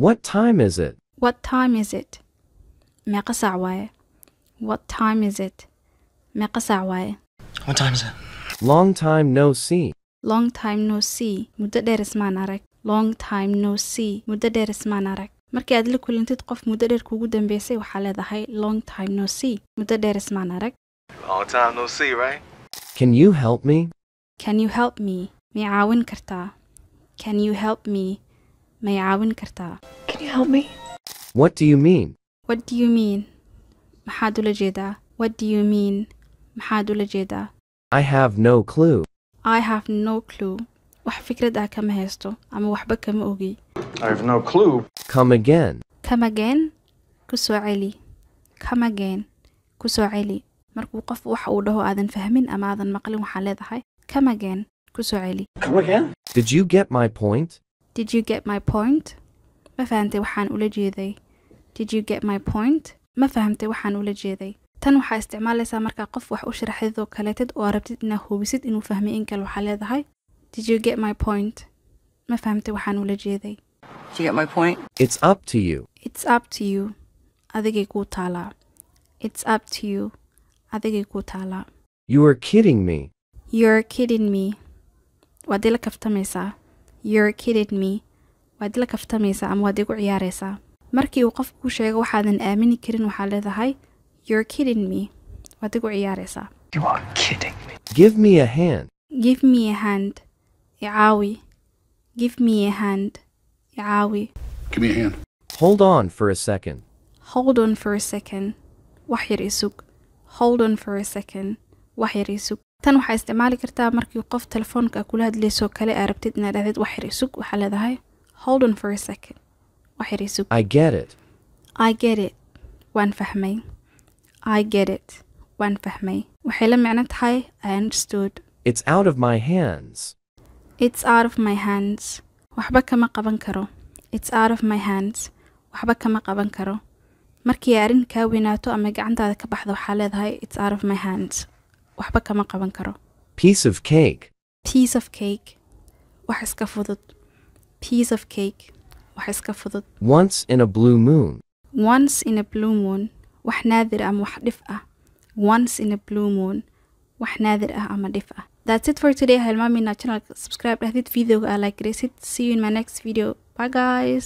What time is it? What time is it? Meeqa saac waaye? What time is it? Meeqa saac waaye? What time is it? Long time no see. Long time no see. Muddo dheer ismaan arag. Long time no see. Muddo dheer ismaan arag. Markii aad la kulantid qof muddo dheer kuugu dambeysay, waxaa leedahay "Long time no see." Muddo dheer ismaan arag. Long time no see, right? Can you help me? Can you help me? Ma i caawin kartaa? Can you help me? Ma i caawin kartaa? Can you help me? What do you mean? What do you mean? Maxaad ula jeedaa? What do you mean? Maxaad ula jeedaa? I have no clue. I have no clue. Wax fikrad ah kama haysto ama waxba kama ogi. I have no clue. Come again. Come again. Ku soo celi. Come again. Ku soo celi. Markuu qof wax uu dhaho aadan fahmin ama aadan maqlin, waxaa leedahay "Come again." Ku soo celi. Come again? Did you get my point? Did you get my point? Ma fahamtay waxaan ula jeeday? Did you get my point? Ma fahamtay waxaan ula jeeday? Tan waxaa isticmaalaysaa markaa qof wax u sharaxdid oo kaleetid oo rabtid inaad hubisid inuu fahmay in kale. Waxaa leedahay "Did you get my point?" Ma fahamtay waxaan ula jeeday? Did you get my point? It's up to you. It's up to you. Adigay kuu taalaa. It's up to you. Adigay kuu taalaa. You are kidding me. You're kidding me. Waad ila kaftamaysaa. You're kidding me. Waad ila kaftamaysaa ama waad igu ciyaaraysaa. Markii uu qofku kuu sheego waxaadan aamini karin, waxaa leedahay "You're kidding me." Waad igu ciyaaraysaa. You are kidding me. Give me a hand. Give me a hand. I caawi. Give me a hand. I caawi. Give me a hand. Hold on for a second. Hold on for a second. Wax yar isug. Hold on for a second. Wax yar isug. Tan waxaa isticmaali kartaa markii qof telefoonka kula hadlayso kale aa rabtid inaad dhahdid "Wax yar isug." Waxaa leedahay "Hold on for a second." Wax yar isug. I get it. I get it. Waan fahmay. I get it. Waan fahmay. Waxay la micno tahay "I understood." It's out of my hands. It's out of my hands. Waxba kama qaban karo. It's out of my hands. Waxba kama qaban karo. Markii ay arrin kaa weynaato ama gacantaada ka baxdo, waxaa leedahay "It's out of my hands." Waxba kama qaban karo. Piece of cake. Piece of cake. Wax iska fudud. Piece of cake. Wax iska fudud. Once in a blue moon. Once in a blue moon. Wax naadir ama wax dhif ah. Once in a blue moon. Wax naadir ah ama dhif ah. That's it for today. Ha hilmaamin inaad channelka subscribe dhahdid, videoga aa like garaysid. See you in my next video. Bye, guys.